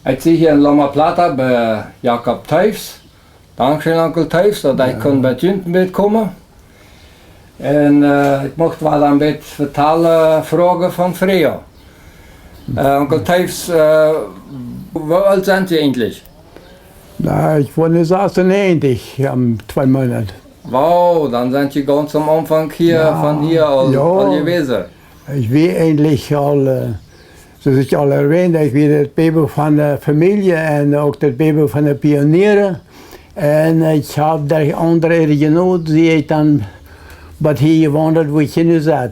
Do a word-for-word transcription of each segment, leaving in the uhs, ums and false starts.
Ekj sie hia en Loma Plata bie Jakob Teefs. Dankscheen, Onkel Teefs, daut ekj kunn bie junt en bät komen. Un, äh, ekj mucht waut en bät vetalen, Froagen von Freo. Äh, Onkel Teefs, äh, woo oolt sent jie eejentlich? Na, ekj woa nu sasunnäajentich aum twee Moonat. Wow, dan sent jie gaunz aum Aunfank hia, jo, von hia aul, jo, aul jewast. Ekj wia eejentlich aul, äh, soo aus ekj aul erwähnt, ekj wia daut Baby von de Famielje un uk daut Baby von de Pioniere. Un ekj hab derch aundre äare Jnod, sie ekj dan bat hia jewaundat, wua ekj nu sie.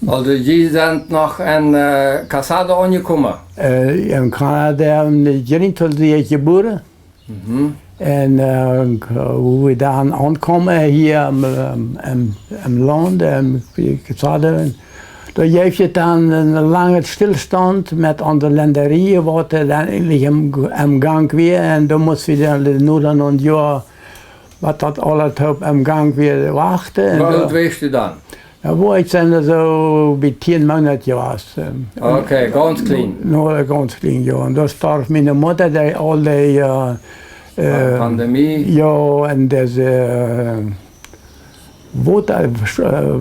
Aulsoo, jie sent noch en, äh, Casado aunjekomen? Äh, en Kanada, en Greenville sie ekj jebuaren. Mhm. Un, äh, wua wie dan aunkamen hia em, em, em, em Launt, em Casado, doa jeef et dan een langen Stillstand met onse Länderie, waut dan eejentlich em, em Gank wia. Un doa musten wie dan noch een Joa, waut daut aule toop em Gank wia, wachten. Un woo oolt wia jie dan? Jo, wua ekj sie, soo bie tieen Moonat jewast, ähm, okay, gaunz kjlien. Noch gaunz kjlien, jo. Un doa storf miene Mutta, dee aul dee, äh, äh, Pandemie. Jo, un dise, äh, Wota, äh,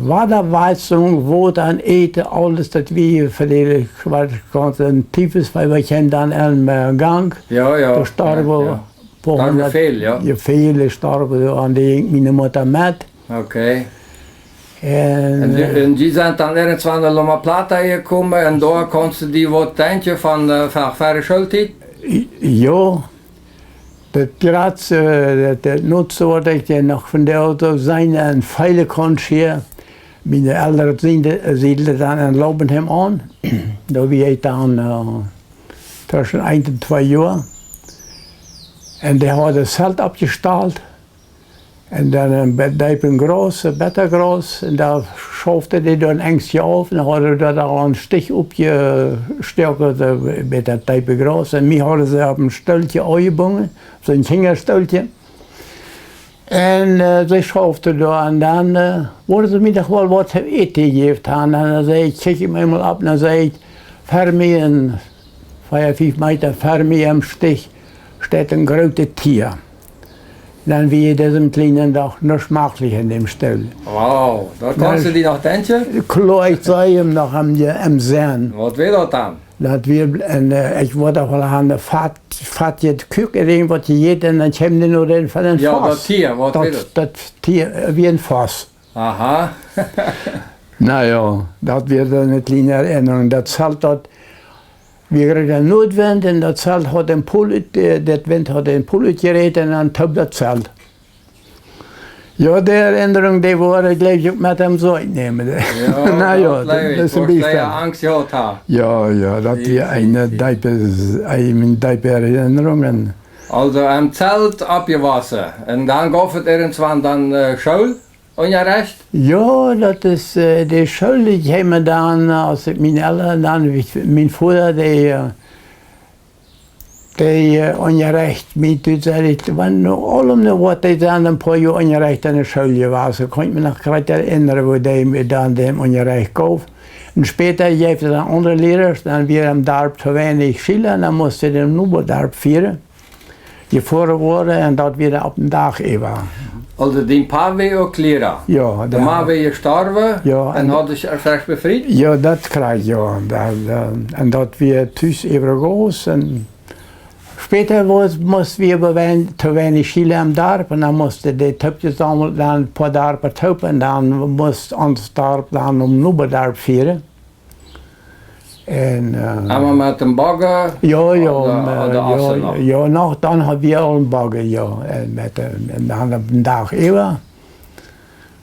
Wadaweisung, Wota un Äten, aules daut wia fa dee, waut gaunz een Tyfus, wiels wie kjennen dan aum, äh, Gank. Jo, jo. Doa storf, jo, jo. Storf väl, jo. Jo, väl storf aun dee miene Mutta met. Okay. Un, un, äh, un jie sent dan irjentwann no Loma Plata jekomen un doa kaust du die waut denkjen von, äh, von, von de Schooltiet? Jo, daut jratste, äh, daut, daut nutste waut ekj noch von de Auto seenen un feelen kunn hia. Miene Elren sieden, siedelden dan en Lobenheim aun. Doa wia ekj dan, äh, tweschen eent un twee Joa. Un dee hauden daut Zelt oppjestalt. Un dan een be-, deepen Graus, een bät Graus. Un doa schauften dee dan eenjemol auf. Un dan hauden see doa aul een Stich oppjestoaken, äh, bie daut deepe Graus. Un mie hauden see opp een Stoolkje aunjebungen, soon Kjinjastoolkje. Un, äh, see schauften doa. Un dan, äh, wudden see mie doch woll waut to äten jejäft haben. Un dan säd ekj, kjikj ekj mol opp, dan säd ekj, ver mie een vea, fief Meeta ver mie em Stich steit een grootet Tia. Dan wia daut em kjlienen doch noch schmakjlicha en däm Stool. Wow, daut kaust du die noch denkjen? Kloa, ekj see am noch em, em Senn. Waut wia daut dan? Daut wia, un, äh, ekj wull doch woll aun de Fat, Fat jekjikjt, irjent waut jejäten, un dan kjeem dee noch en von een Voss. Jo, daut Tia, waut wia daut? Daut Tia, äh, wia een Voss. Aha. Na jo, daut wia dan eene kjliene Erinnerung. Daut Zelt, daut wia grooten Notwind un daut Zelt haud een Pol ut, äh, daut Wint haud een Pol utjeräten un dan toop daut Zelt. Jo, dee Erinnerung, dee woa wie, jleew ekj, uk met em soo nämen. Jo, na jo, daut jleew ekj, daut es een bät. Woascht du Angst jehaut haben? Jo, jo, daut wia eene deepe, eene deepe Erinnerung. Aulsoo, em Zelt oppjewossen. Un dan jeef et irjentwann dan, äh, School? Unjarecht? Jo, daut es, äh, de School, dee kjeem dan, äh, aus ekj miene Elren dan, mien Voda, dee, äh, dee, äh, unjarecht, mie, doa säd ekj, wan nu aulem nu waut, dee sent een poa Joa unjarecht aun de School jewast. Ekj kaun mie noch krakjt erinnern, woo dee mie dan dän Unjarecht jeef. Un späta jeef et dan aundre Lierasch, dan wia em Darp to weinich Schiela, dan musten see no Nobadarp foaren. Jefoaren woaren un daut wia opp dän Dach äwa. Aulsoo, dien Pa wia uk Liera? Jo, de Ma wia jestorwen, jo, un haud sikj rajcht befriet? Jo, daut krakjt, jo. Daut, äh, un daut wia tus äwa Goos un späta wia, musten wie äwa wen-, to weinich Schiela em Darp un dan musten dee toop jesaumelt, dan poa Darpa toop un dan must ons Darp dan no Nobadarp foaren. Un, äh, emma met dän Bogge? Jo, jo, oda, äh, oda jo, Ossen noch? Jo, noch, dan haud wie aul een Bogge, jo. Un met, äh, un dan opp dän Dach äwa.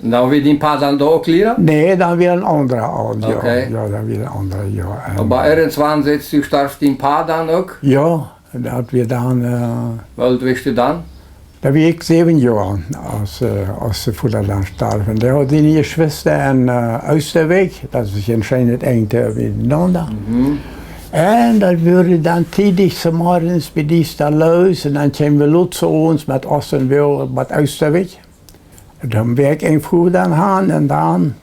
Un dan wia dien Pa dan doa uk Liera? Nä, dan wia een aundra aul, jo. Okay. Jo, dan wia een aundra, jo. Un oba irjentwann, sätst du, storf dien Pa dan uk? Jo. Daut wia dan, äh, woo oolt wieescht du dan? Doa wia ekj säwen Joa, aus, äh, aus de Voda dan storf. Un dee haud siene Jeschwista en, äh, Oosterwick, daut es een scheenet Enj, äh, bie enaunda. Mhm. Un daut wort dan tiedich zemorjes bie die doa loos un dan kjeemen wie lot zemorjes met Ossen wada bat Oosterwick. Un dan wia ekj een Voda dan han un dan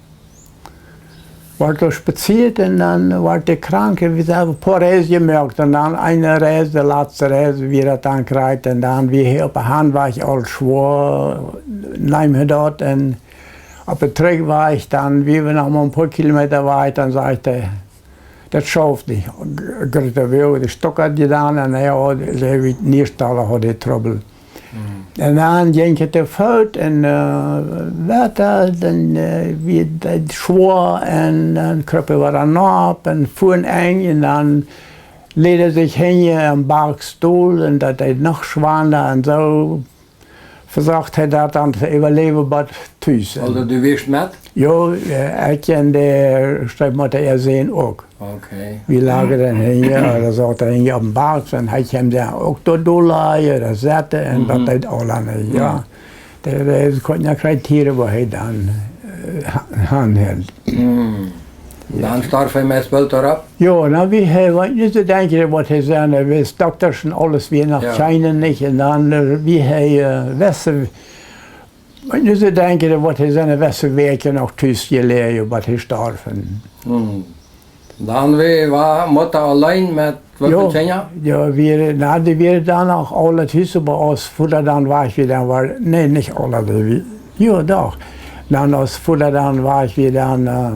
Wort doa spazieet un dan wort hee krank. Un wie haben een poa Reisen jemoakt. Un dan eene Reis, de latste Reis, wia daut dan krakjt. Un dan wia hee opp de Hanwajch aul schwoa, neem hee daut. Un opp de Trigjwajch, dan wia wie noch mau een poa Kilometa wajch, dan sajcht hee: "Daut schauft nich." Greta Wille, de Stock haud jedonen un hee haud, see wia, ieescht aul haud hee Trubbel. Un dan jinkj hee to Foot un, äh, wieda, dan, äh, wia daut schwoa un dan krup hee wada nopp un fuat enj un dan leet hee sikj hinjen em Bock dol un daut deed noch schwanda un soo vesocht hee daut dan to äwaläwen bat tus. Aulsoo, du wieescht met? Jo, äh, ekj un de Steefmutta äa Sän uk. Okay. Wie lagen dan hinjen, ooda sauten hinjen opp dän Bock un hee kunn dan uk doa dol lajen ooda sitten un daut deed aula nich, jo. Dee, dee kunn jo kjeen Tieren, wua hee dan, äh, ha-, han hilt. Dan storf hee meist boolt doaropp? Jo, dan wia hee, waut nich to denkjen, waut hee säd, hee wist, Doktasch un aules wia noch kjeene nich. Un dan, äh, wia hee, äh, wist, waut nich to denkjen, waut hee säd, wist, wia hee noch tus jeläajen, waut hee storf. Dan wia, wia Mutta auleen met waut fa Kjinja? Jo, wie, na, dee wieren dan noch aule tus, oba aus Voda dan wajch wia, dan wia, nä, nich aule, dee wie-, jo, doch. Dan aus Voda dan wajch wia, dan, äh,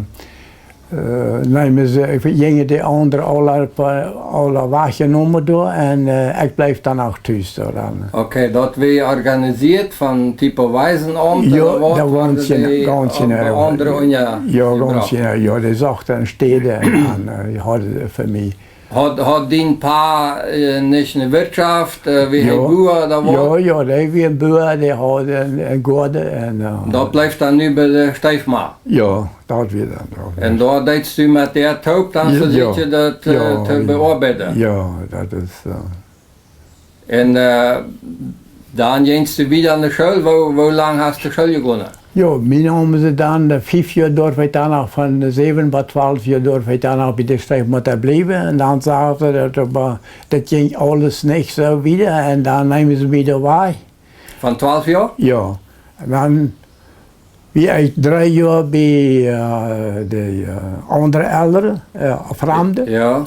äh, neem see, ekj, jinjen dee aundre aule, aule wajchjenomen doa un, äh, ekj bleef dan uk tus doa dan. Okay, daut wia organisieet von Typ Waisenaumt, jo, ooda waut, daut wia gaunz jeneiw, gaunz jeneiw. Jo, gaunz jeneiw, jo, dee sochten Städen un dan, äh, dee hauden fa mie. Haud, haud dien Pa, äh, nich eene Wirtschaft, äh, wia hee Bua ooda waut? Jo, jo, dee wia een Bua, dee haud een, een Goaden un, äh, daut bleef dan nu bie de Steefma? Jo, daut wia dan uk. Un doa deetst du met dee toop dan, jo, soo jo, daut, äh, jo, to jo. Beoabeiden? Jo, daut es, äh, Un, äh, dan jinjst du wieda aun de School. Woo, woo lang hast du School jegonen? Jo, mie neemen see dan, äh, fief Joa durf ekj dan noch, von säwen bat twalf Joa durf ekj dan noch bie de Steefmutta bliewen. Un dan sagen see daut, oba daut jinkj aules nich soo wieda. Un dan neemen see mie doa wajch. Von twalf Joa? Jo. Un dan wia ekj dree Joa bie, äh, de, äh, aundre Elren, äh, Framde. Jo.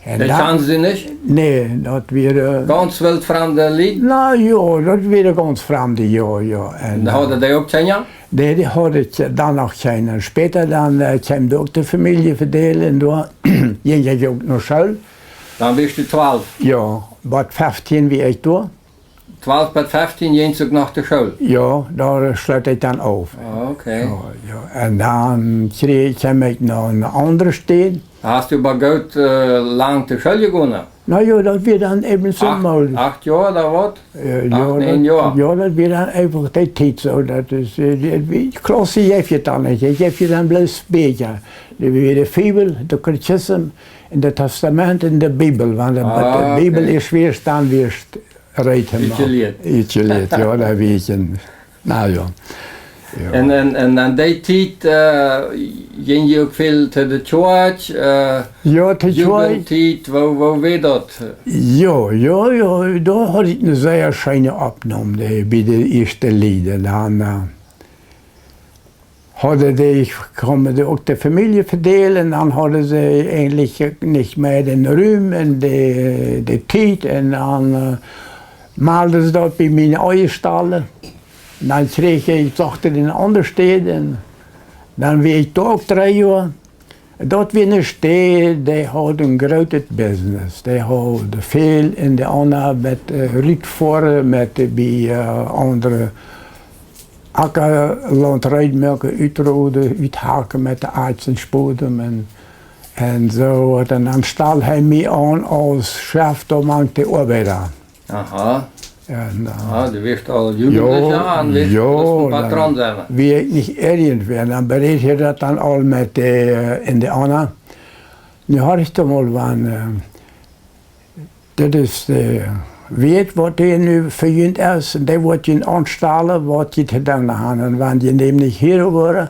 Un dee dan kjanden see nich? Nä, daut wieren, äh, gaunz wildframde Lied? Na jo, daut wieren gaunz framde, jo, jo. Un, un hauden, äh, dee uk Kjinja? Nä, dee hauden dan noch kjeene. Späta dan, äh, kjeem uk de Famielje vedeelen un doa jinkj ekj uk no School. Dan wieescht du twalf? Jo, bat feftieen wia ekj doa. Twalf bat feftieen jinjst du uk noch no de School? Jo, doa schloot ekj dan auf. Ah, okay. Jo, jo. Un dan kjrieech, kjeem ekj no eene aundre Städ. Hast du oba goot, äh, lang no School jegonen? Na jo, daut wia dan äwent soo mol. Acht, acht Joa ooda waut? Äh, jo, acht, näajen Joa. Jo, daut wia dan eefach de Tiet soo. Daut es, äh, dee, dee Klaussen jeef et dan nich. Ekj jeef dan bloos Bieekja. Dee wia de Fibel, de Katechism un daut Tastament un de Bibel. Wan de, ah, de Bibel, okay, es wia dan wia reed. Utjelieet. Utjelieet, jo, daut wia ekj. Na jo. Jo. Un, un, un aun dee Tiet, äh, jinjst du uk väl no de Kjoakj, äh, jo, no de Kjoakj. Jugendtiet, woo, woo wia daut? Jo, jo, jo, doa haud ekj eene sea scheene Oppnaum, dee, bie de ieeschte Lied. Dan, äh, hauden dee, kjeemen dee uk de Famielje vedeelen, dan hauden see eejentlich nich mea dän Rum un de, de Tiet. Un dan, äh, malden see daut bie miene Eejestaule. Dan kjrieech ekj, socht ekj eene aundre Städ. Un dan wia ekj doa uk dree Joa. Daut wia eene Städ, dee haud een grootet Business. Dee haud väl en de Anna met, äh, rutfoaren, met, äh, bie, äh, aundre Akjalaunt reed moaken, utroden, uthacken met de Akjs un Spodem un, un soo waut. Un dan stald hee mie aun aus Chef doa mank de Oabeida. Aha. Un, äh, ah, du wieescht aul Jugendlicha, jo, un wieescht, jo, wieescht een Patron sennen. Wia ekj nich irjentwäa, dan beräd hee daut dan aul met de, äh, en de Anna. Nu haud ekj doa mol wan, äh, daut es, äh, weet waut hee nu fa junt es, un dee woat junt aunstalen, waut jie to doonen han. Un wan jie däm nich hieren woaren,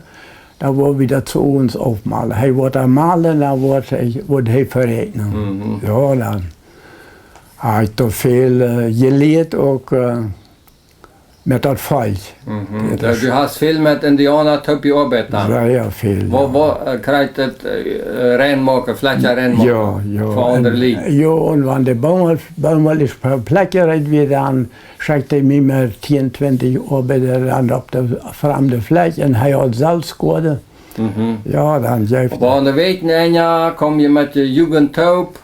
dan woa wie daut to ons aufmalen. Hee woat dan malen, dan woat hee, woat hee veräakjnen. Mhm. Jo, dan haud ekj doa väl, äh, jelieet uk, äh, met daut Volkj. Mhm. Daut es du hast väl met Indiauna toop jeoabeit dan? Sea väl, jo. Woo, woo, äh, kjrieech daut, äh, reinmoaken, Fletcher reinmoaken? Jo, jo. Fa aundre Lied? Jo, un wan de Boom, Boom es fa Fletcher reed wia, dan schekjt hee mie met tieen, twintich Oabeida dan opp de framde Flakj un hee haud selfst Goaden. Mhm. Jo, dan jeef... Oba aun de Wäakjenenja kjeem jie met de Jugend toop?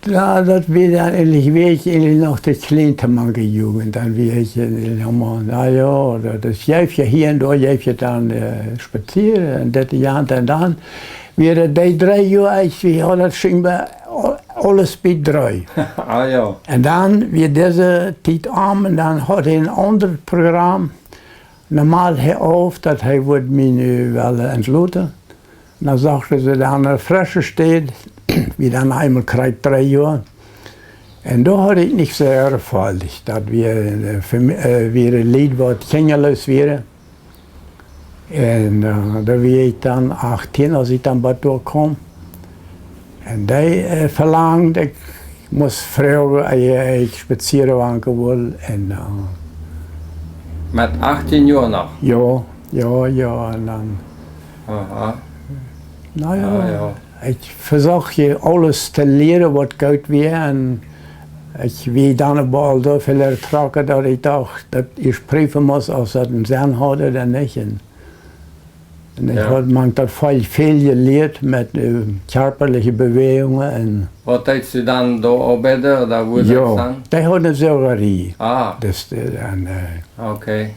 Jo, daut wia dan eejentlich, wia ekj eejentlich noch too kjlien to mank de Jugend. Dan wia ekj eejentlich noch mau, na jo, daut es, jeef je hia un doa, jeef je dan, äh, spazieren un dit un jant un dan. Wia daut dee dree Joa, ekj, wie hauden daut scheinboa au-, aules bie dree. Ah, jo. Un dan wia dise Tiet om un dan haud hee een aundret Program. Normal hee auf, daut hee wudd mie nu wellen entloten. Dan sochten see dan eene fresche Städ, wia dan eemol krakjt dree Joa. Un doa haud ekj nich sea Erfolg. Daut wia, äh, fa mie, äh, wia een Lied waut kjinjaloos wia. Un, äh, doa wia ekj dan achtieen, aus ekj dan bat doa kjeem. Un dee, äh, velangd, ekj must froagen, äh, ekj spazieren wanken wull. Un, äh, met achtieen Joa noch? Jo, jo, jo. Un dan, aha, na jo, ah, jo, ekj vesocht je aules to lieren waut goot wia. Un ekj wia dan oba aul soo väl ertrocken, daut ekj docht, daut ekj prüfen must, auf daut een Senn haud ooda nich. Un, un ekj, jo, haud mank daut väl, väl jelieet met, äh, kjarpaliche Bewäajungen un... Waut deedst du dan doa oabeiden, ooda woo deedst du dan? Jo, dee haud eene Soagerei. Ah. Daut, äh, dan, äh, okay.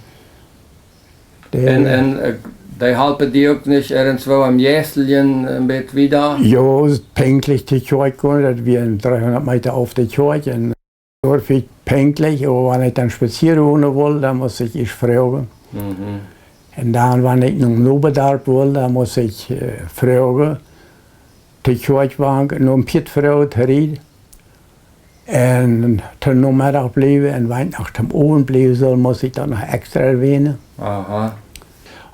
Dee... Un, un, äh, dee holpen die uk nich irjentwoo aum Jeistlichen een bät wieda? Jo, pinkjlich to Kjoakj gonen, daut wia dreehundat Meeta auf de Kjoakj. Un durf ekj pinkjlich, oba wan ekj dan spazieren gonen wull, dan must ekj ieescht froagen. Mhm. Un dan, wan ekj no Nobadarp wull, dan must ekj, äh, froagen, to Kjoakj wanken, no een Piet froagen, to rieden. Un toom Nomeddach bliewen, un wan ekj noch toom Owent bliewen sull, must ekj daut noch extra erwähnen. Aha.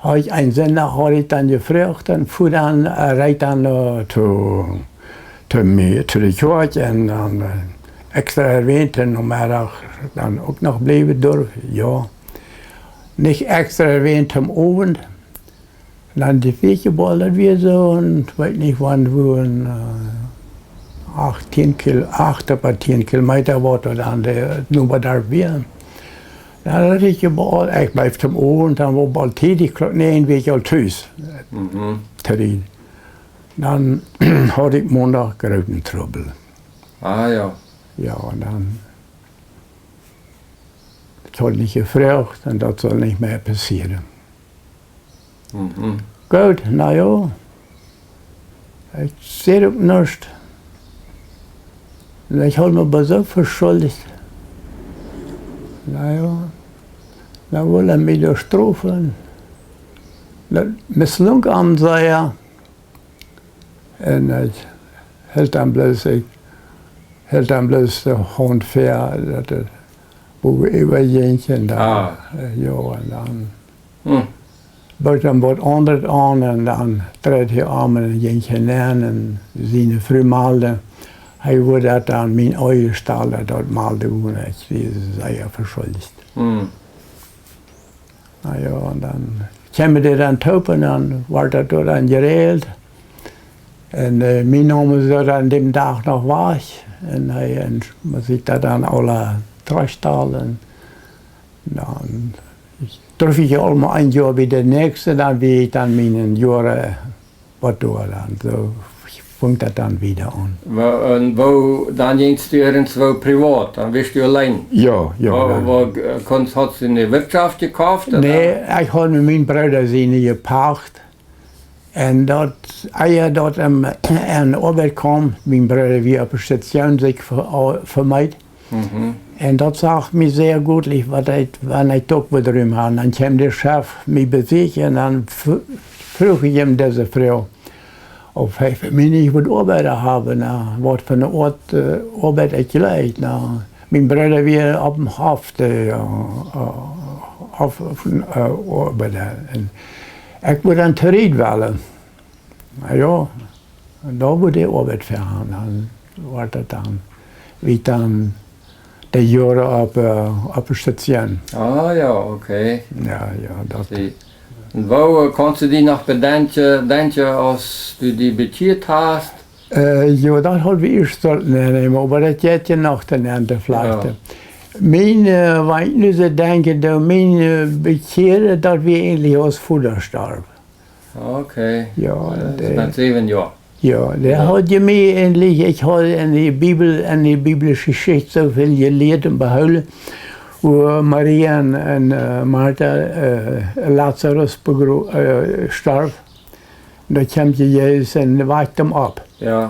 Haud ekj een Sindach, haud ekj dan jefroacht un fua dan, äh, reed dan, äh, to, to mie, to de Kjoakj un dan, äh, extra erwähnt, un Nomeddach dan uk noch bliewen durf, jo. Nich extra erwähnt toom Owent. Dan de Wäakjebol, daut wia soo, un ekj weet nich, wan, woo een, äh, acht, tieen Kil-, acht oba tieen Kilomeeta, waut doa dan de Nobadarp wia. Dan daut ekj je boolt, ekj bleef toom Owent, dan wia boolt Tiet, ekj kjrieech, nä, wia ekj aul tus. Mhm. Termin. Dan haud ekj Mondach grooten Trubbel. Ah, jo. Jo, un dan, ekj haud nich jefroacht un daut sull nich mea passieren. Mhm. Goot, na jo. Ekj säd uk nuscht. Un ekj haud mie oba soo veschuldicht. Na jo. Dan wull hee mie doa strofen. Daut misslunk am sea. Un ekj hilt dan bloos, ekj hilt dan bloos de Haunt väa, daut et bowen äwa jinkj un dan, ah, äh, jo, un dan, hm, bott hee waut aundret aun un dan dreid hee om un jinkj hee nenn un siene Fru malde. Hee wudd daut aun mie äwastalen, daut malde, wua ekj wia sea veschuldicht. Hm. Na jo, un dan kjeemen dee dan toop un dan wort daut doa dan jeräajelt. Un, äh, mie neemen see dan dän Dach noch wajch. Un hee, un must ekj daut dan aula trigjtalen. Dan, ekj, durf ekj aul mau een Joa bie de näakjste, dan wia ekj dan miene Joaren, äh, waut doa dan. Soo funk daut dan wieda aun. Woo, un woo, dan jinkjst du irjentwoo privat, dan wieescht du auleen? Jo, jo, woo, dan. Woo, äh, kunst, hast du eene Wirtschaft jekoft, ooda? Nä, ekj haud mie mien Brooda siene jepacht. Un daut, ea daut em, aun Oabeit kjeem, mien Brooda wia opp de Station sikj ve-, au-, vemeet. Mhm. Un daut sach mie sea goot, waut hee, wan ekj uk waut rum haud. Dan kjeem de Chef mie besieekjen un dan f-, fruach ekj am dise Froag, auf hee fa mie nich waut Oabeit haud, na, waut fa eene Oat, äh, Oabeit ekj leet, na. Mien Brooda wia opp dän Hoff, äh, äh, Hoff, äh, Oabeida. Un ekj wudd dan trigj wellen. Na jo, un doa wudd de Oabeit fa han, dan wort daut dan, wia dan, Joaren opp, äh, opp de Station. Ah jo, okay. Jo, jo, daut. See. Un woo, äh, kaust du die noch bedenkjen, denkjen, aus du die bekjieet hast? Äh, jo, daut haud wie ieescht sellen nämen, oba daut jeit je noch to nämen, veleicht. Jo. Mien, äh, wan ekj nu soo denkj, daut mien, äh, Bekjieren, daut wia eejentlich aus Voda storf. Okay. Jo, äh, met säwen Joa. Jo, dee haud je mie eejentlich, ekj haud en de Bibel, en de biblische Jeschicht soo väl jelieet un behoolen, woo Maria un, un, äh, Martha, äh, Lazarus begro-, äh, storf. Doa kjemt Jesus un wajkt am opp. Jo.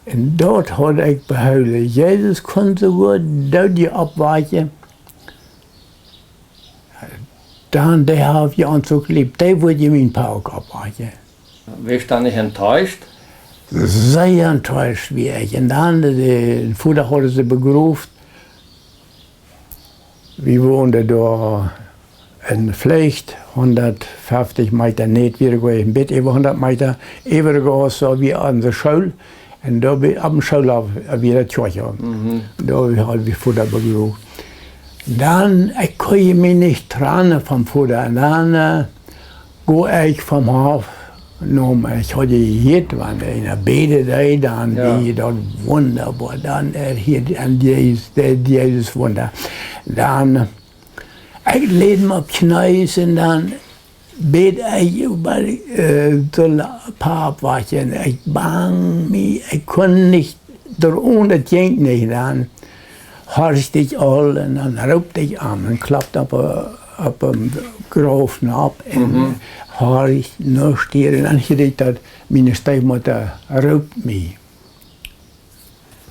Un daut haud ekj behoolen. Jesus kunn soogoa Doodje oppwajkjen. Dan, dee haft je ons uk leef, dee wudd je mien Papa uk oppwajkjen. Wia dan nich enttäuscht? Sea enttäuscht wia ekj. Un dan, de, de Voda hauden see begroft. Wie wonden doa en Flecht, hundatfeftich Meta, nä, wia goa een bät äwa hundat Meta, äwa de Gauss, soo wia aun de School. Un doa bie, aum Schoolhoff, äh, wia de Kjoakj. Mhm. Doa haud wie Voda begroft. Dan, ekj kunn mie nich trannen vom Voda. Un dan, äh, go ekj vom Hoff nopp. Ekj haud jehieet, wan eena bäden deed, dan, jo, wia daut wundaboa. Dan, äh, hia, aun Jesus, dee, Jesus Wunda. Dan, ekj läd mie opp Kjnees un dan bäd ekj äwa, äh, de Papa, un ekj bangd mie, ekj kunn nich, doa unja, daut jinkj nich, dan horcht ekj aul un dan roopt ekj aun un kloppt opp, äh, opp een Grauf nopp un, mhm, horcht nuscht hia un dan hieed ekj daut miene Steefmutta roopt mie.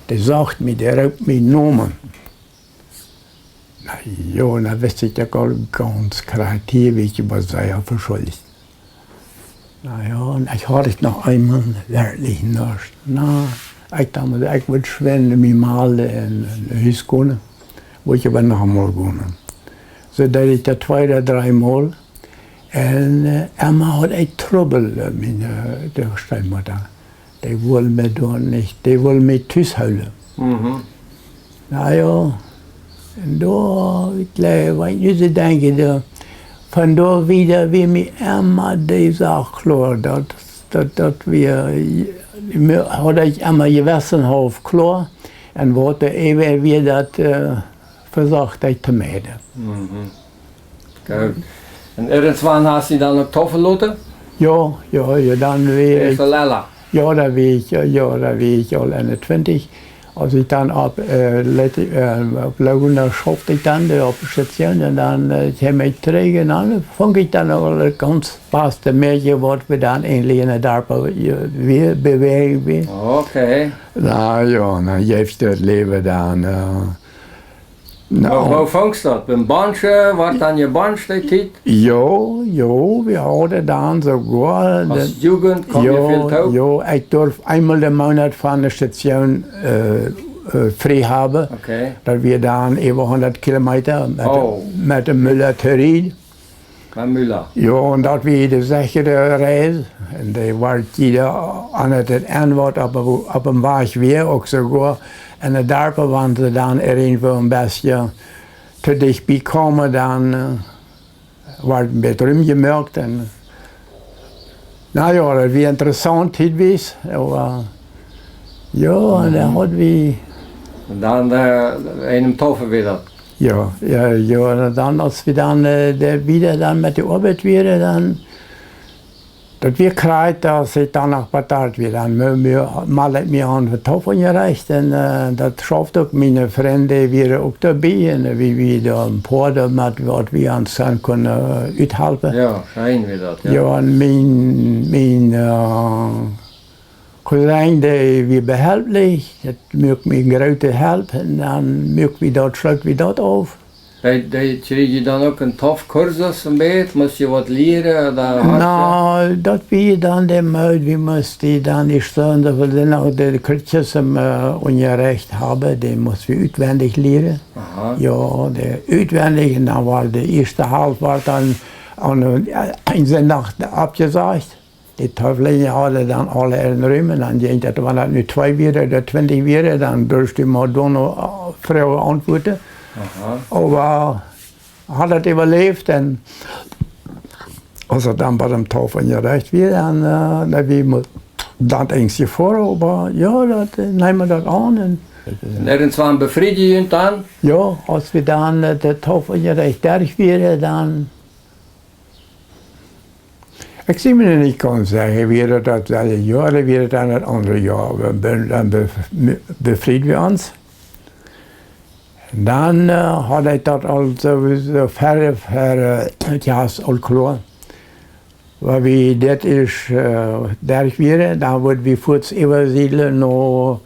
Dee sach mie, dee roopt mienen Nomen. Na jo, dan wist ekj uk aul gaunz krakjt, wia ekj oba sea veschuldicht. Na jo, un ekj haud noch eemol werkjlich nuscht. Na, ekj docht, ekj wudd schwind mie malen un, un no Hus gonen, wudd ekj oba noch eemol gonen. Soo deed ekj daut twee, dree Mol. Un, äh, emma haud ekj Trubbel, äh, miene, äh, de Steefmutta. Dee wull mie doa nich, dee wull mie tus hoolen. Mhm. Na jo, un doa, ekj jleew, wan ekj nu soo denkj, doa, von doa wieda wia mie emma dee Sach kloa, daut, daut, daut wia, mie haud ekj emma jewessenhaft kloa, un waut doa äwa wia, daut, äh, vesocht ekj to meiden. Mhm. Goot. Un irjentwan hast du dan uk taufen loten? Jo, jo, jo, dan wia ekj, jo, dan wia ekj, jo, jo, dan wia ekj aul eenuntwintich. Aus ekj dan opp, äh, let-, äh, opp Laguna schauft ekj dan, de opp Station, un dan, äh, kjeem ekj trigj un dan funk ekj dan aul daut gaunz baste Mäakje, waut wie dan eejentlich en de Darpa, äh, wia, bewäajen wia. Okay. Na jo, dan jeef daut Läwen dan, äh, Na, woo, woo funk daut? Biem Bonsche, wort dan jebonscht dee Tiet? Jo, jo, wie hauden dan soogoa, aus Jugend kjeem je väl toop? Jo, ekj durf eemol de Moonat von de Station, äh, äh, frie haben. Okay. Daut wia dan äwa hundat Kilometa met, oh, met de Müller Terrier. Bie Müller. Jo, un daut wia de sechre Reis. Un dee wort jieda aun daut Enj waut opp, opp dän Wajch wia, uk soogoa en de Darpa, wan see dan irjentwoo een bät to dicht bie kjeemen, dan, äh, wort een bät romjemoakt un, na jo, daut wia interessaunt, dit wia, oba, jo, un dan, mhm, haud wie. Un dan, äh, eenem taufen wia daut. Jo, jo, jo, un dan, aus wie dan, äh, de, wieda dan met de Oabeit wieren, dan, daut wia krakjt, aus ekj dan noch betault wia, dan mu-, mu-, meld ekj mie aun fa Taufunjarecht un, äh, daut schauft uk, miene Frind wieren uk doabie un, äh, wie, wie doa een poa doa met waut wie ons dan kunnen, äh, uthalpen. Jo, scheen wia daut, jo. Jo, un mien, mien, äh, Cousin, dee wia behelplich, daut muak mie groote Help, un dan muak wie daut, schloot wie daut auf. Dee, dee kjrieech je dan uk een Taufkursus een bät, must je waut lieren, ooda hast je? Na, daut wia dan de Mood, wie musten dan ieescht soo, daut wie dan uk de Katechismus, äh, Unjarecht haben, dän must wie utwendich lieren. Aha. Jo, de utwendich, un dan wia de ieeschte Halft wia dan aun, äh, een Sindach aufjesajcht. De Täuflinja hauden dan aule äare Räum, un dan jinkj daut, wan daut nu twee wieren ooda twintich wieren, dan durfst du mau doano, äh, Froagen auntwuaden. Aha. Oba haud daut äwaläft, un aus et dan bie däm Täufenunjarecht wia, dan, äh, dan wia mie daut eent jefoaren, oba jo, daut, äh, neem wie daut aun, un Un irjentwann befrieden junt dan? Jo, aus wie dan, äh, de Täufenunjarecht derch wieren, dan Ekj sie mie nich gaunz secha, wia daut daut selwje Joa, wia daut dan daut aundre Joa. Wie bun-, dan bef-, befrieden wie ons. Dan, äh, haud ekj daut aul soo, soo ver, ver, äh, jo, es aul kloa. Wan wie dit es, äh, derch wieren, dan wudd wie fuaz äwasiedlen no,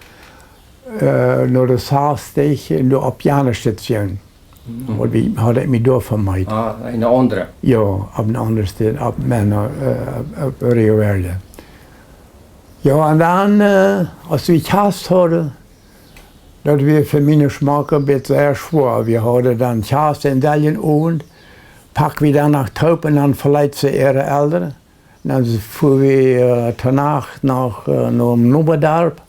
äh, no de sastich, no opp jane Station. Mhm. Waut wie, haud ekj mie doa vemieet. Ah, eene aundre. Jo, opp eene aundre Städ, opp eene, äh, opp Rio Verde. Jo, un dan, äh, aus wie Kjast hauden, daut wia fa miene Schmacka een bät sea schwoa. Wie hauden dan Kjast dän selwjen Owent, pakt wie dan noch toop un dan veleet see äare Elren. Dan fuaren wie, äh, to Nacht no, äh, no een Nobadarp.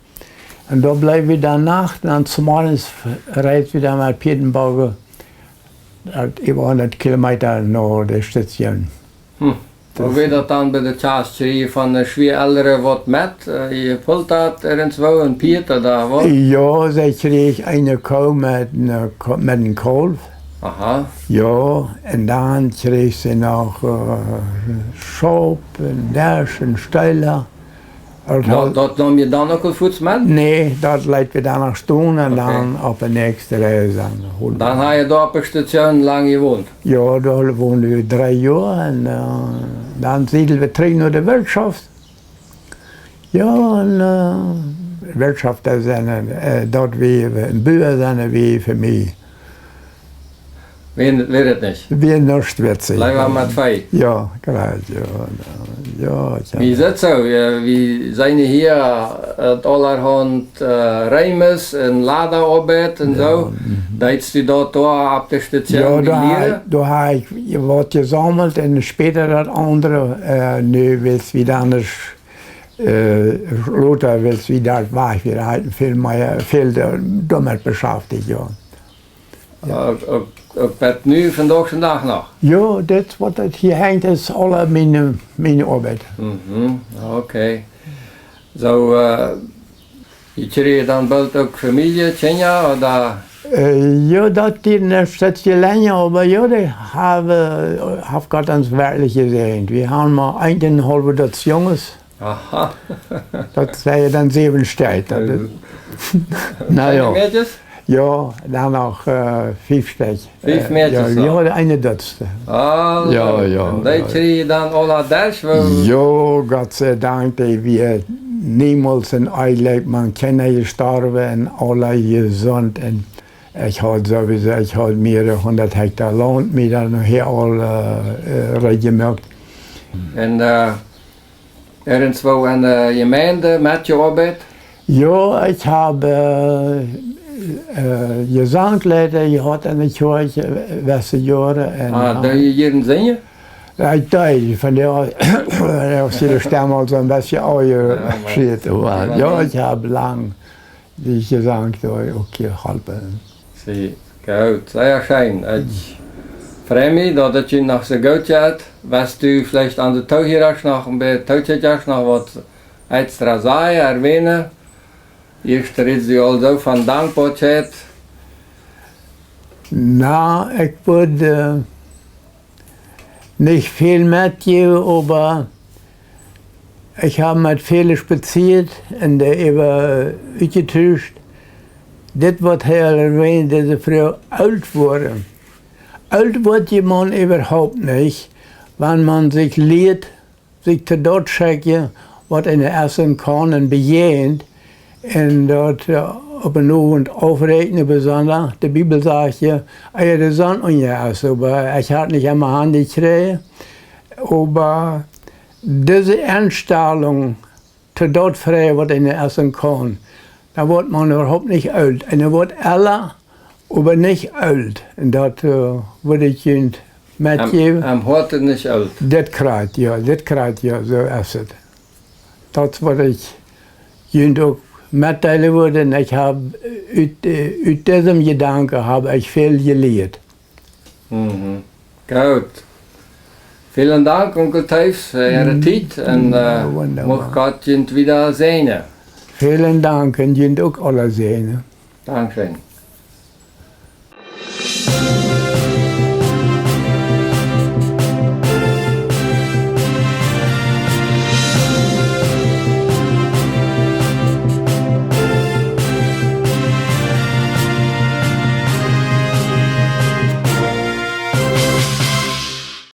Un doa bleewen wie dan Nacht. Un dan zemorjes reisden wie dan met Pietenbogen, äh, äwa hundat Kilometa no de Station. Hm. Woo wia daut dan bie de Kjast? Kjrieech jie von de Schwieaelren waut met? Äh, jie pult daut irjentwoo een Pieet ooda waut? Jo, see kjrieech eene Koo met eene Ko-, met een Kaulf. Aha. Jo, un dan kjrieech see noch, äh, Schaup un Desch un Steela. Daut, daut neem jie dan uk aul fuaz met? Nä, daut leeten wie dan noch stonen un dan opp de näakjste Reis dan holen. Dan hab jie doa opp de Station lang jewont? Jo, doa wonden wie dree Joa un, äh, dan siedelden wie trigj no de Wirtschaft. Jo, un, äh, Wirtschaft, daut sent, äh, daut wia, äh, Bua sennen wia fa mie. Wia, wia daut nich? Wia nuscht witzich. Leewa met Vee. Jo, krakjt, jo, jo, jo. Wie es daut soo? Jo, wie seenen hia, äh, daut aulahaunt, äh, Reemes un Ladaoabeit un soo. Jo, mhm. Deetst du daut doa opp de Station? Jo, doa hab ekj, doa hab ekj waut jesaumelt un späta daut aundre, äh, nu wiels wie dan es, äh, lota wiels wie daut wajch, wie hauden väl mea, väl doa-, doamet beschaftijcht, jo. Jo. Uk, uk, uk bat nu vondoag dän Dach noch? Jo, dit waut hia henjt es aule miene, miene Oabeit. Mhm, okay. Soo, äh, jie kjrieen dan boolt uk Famielje, Kjinja, ooda? Äh, jo, daut dee nich soo lang, oba jo, dee haben, äh, haft Gott ons werkjlich jesäajent. Wie haben mau eenunhaulf Dutz Junges. Aha. Daut sent jo dan säwen Stekj. Daut es, na jo. Kjeene Mäakjes? Jo, dan noch, äh, fief Stekj. Fief Mäakjes noch? Jo, jo, de eene Dutz. Ah, jo, jo, un dee kjrieech dan aula derch, woo? Jo, Gott sei Dank, dee wia niemols een Eejelekj, mau kjeena jestorwen un aula jesunt. Un ekj haud sowieso, ekj haud mearere hundat Hekta Launt mie dan hia aul, äh, äh, reed jemoakt. Un, äh, irjentwoo enne Jemeent metjeoabeit? Jo, ekj hab, äh, äh, Jesangsleida jehaut enne Kjoakj, äh, wesse Joaren. Un, ah, äh, deed jie jieren sinjen? Jo, ekj deed, von de, ekj sie de Stemm aul soo een bät aul, jo, jo, mau schiet, oba jo, ekj hab lang dee Jesank doa uk jeholpen. See, goot, sea scheen. Ekj frei mie, daut et junt noch soo goot jeit. West du veleicht aun de Toohierasch noch een bät, Tookjikjasch noch waut extra sajen, erwähnen? Ieescht rätst du aul soo von Dankboakjeit. Na, ekj wudd, äh, nich väl metjäwen, oba ekj hab met väle spazieet un doaräwa utjetuscht. Dit waut hee aul erwähnt, dise Fru oolt woaren. Oolt woat je mau äwahaupt nich, wan maun sikj lieet, sikj to daut schekjen, waut eena essen kaun un bejäajent, un daut, äh, opp een Owent aufräakjnen besonda. De Bibel sajcht je, ea de Sonn unja es, oba ekj hab nich emma aunjekjräajen. Oba dise Enstalunk to daut freien, waut eena essen kaun, dan woat maun äwahaupt nich oolt. Eena woat ella, oba nich oolt. Un daut, äh, wudd ekj junt metjäwen. Am, am Hoat nich oolt. Dit krakjt, jo, dit krakjt, jo, soo es et. Daut es waut ekj junt uk metdeelen wudd. Un ekj hab, ut, ut disem Jedanken hab ekj väl jelieet. Goot. Välen Dank, Onkel Teefs, fa Äare Tiet un mucht Gott junt wieda säajnen. Välen Dank un junt uk aula säajnen. Dankscheen.